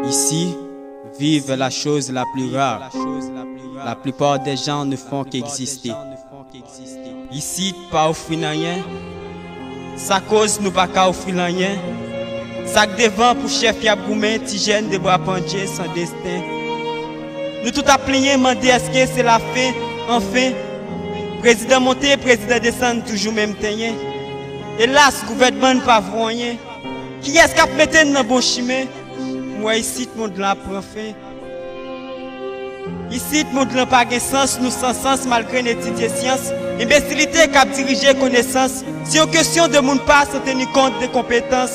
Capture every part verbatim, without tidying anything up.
Ici, vivre est la chose la plus rare. La plupart des gens ne font qu'exister. Isit pa ofri n anyen. Sa koz nou pa ka ofri l anyen. Sa k devan pou chèf y ap goumen, ti jèn de bra pandje san desten. Nou tout ap plenyen, mande èske se lafen, anfen. Prezidan monte, prezidan desann, toujou menm tenyen. Elas, gouvènman n pa vo anyen. Kiyès k ap mete n nan bon chimen? M wè isit mond lan ap pran fen. Isit mond lan pa gen sans, nou san sans malgre n etidye syans. Enbesilite k ap dirije konesans. Se yon kesyon de moun pa san teni kont de konpetans.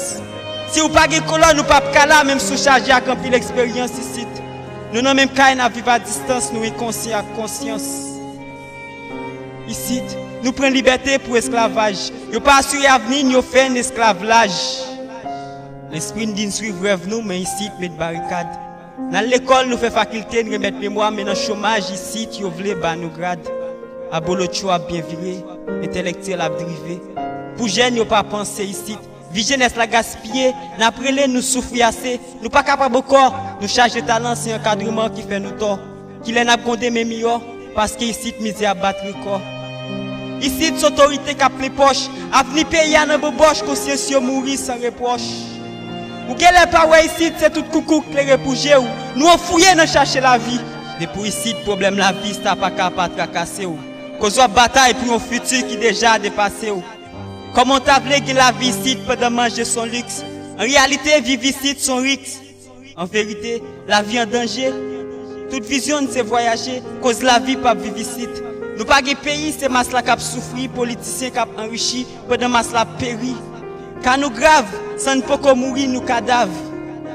Si w pa gen kolòn, ou p ap ka la, menm si w chaje ak anpil eksperyans isit. Nou nan menm kay, n ap viv a distans, nou enkonsyan ak konsyans. Isit, nou pran libète pou esklavaj. Yo pa asire avni n, yo fè n esklav laj. Lespri n di n swiv rèv nou, men isit met barikad. N al lekòl, nou fè fakilte, n remèt memwa, men nan chomaj isit, yo vle ba nou grad. Abolotcho ap byen vire, entèlektyèl ap drive. Pou jèn, yo pa panse isit. Vi jenès la gaspiye, n ap rele, nou soufri ase. Nou pa kapab ankò, nou chaje talan, se ankadreman ki fè nou tò. Kilè n ap gon demen miyò? Paske isit mizè ap bat rekò. Isit se otorite k ap plen pòch. Avni peyi a nan bobòch, konsyans yo mouri san repwòch. Ou genlè pa wè isit, se tout koukou k klere pou je w. Nou anfouye nan chache lavi. Depi w isit, pwoblèm lavi sa pa ka pa trakase w. Koz w ap batay pou yon fiti ki deja depase w. Kòman w ta vle gen lavi isit pandan manje se yon liks? An reyalite, viv isit se yon riks. An verite, lavi an danje. Tout vizyon n se vwayaje, koz lavi p ap viv isit. Nou pa gen peyi, se mas la k ap soufri, politisyen k ap anrichi, pandan mas la ap peri. Ka nou grav, san n poko mouri, nou kadav.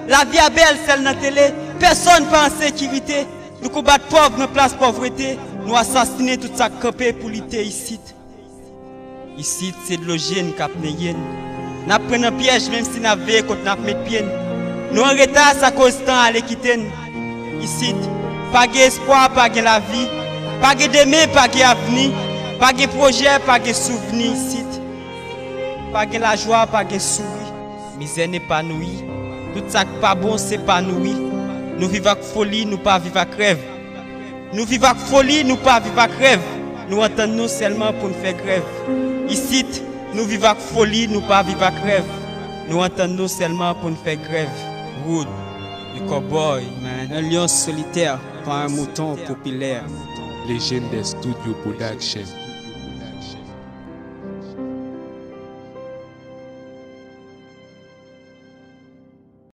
Lavi a bèl, sèl nan tele, pèsonn pa an sekirite. Nou konbat pòv nan plas pòvrete, nou asasinen tout sa k kanpe pou lite isit. Isit, se dlo je n k ap neye n. N ap pran nan pyèj, menm si n ap veye kot n ap met pye n. Nou an reta, sa koz tan ale kite n. Isit, pa gen espwa, pa gen lavi. Pa gen demen, pa gen avni. Pa gen pwojè, pa gen souvni isit. Pa gen lajwa, pa gen souri. Mizè n epanouyi. Tout sa k pa bon, se pa nouri. Nou viv ak foli, nou pa viv ak rèv. Nou viv ak foli, nou pa viv ak rèv. Nou antann nou sèlman pou n fè grèv. Isit, nou viv ak foli, nou pa viv ak rèv. Nou antann nou sèlman pou n fè grèv. Wood, le cowboy, man. Un lion solitaire, pas un mouton populaire. Legendary Studio Production.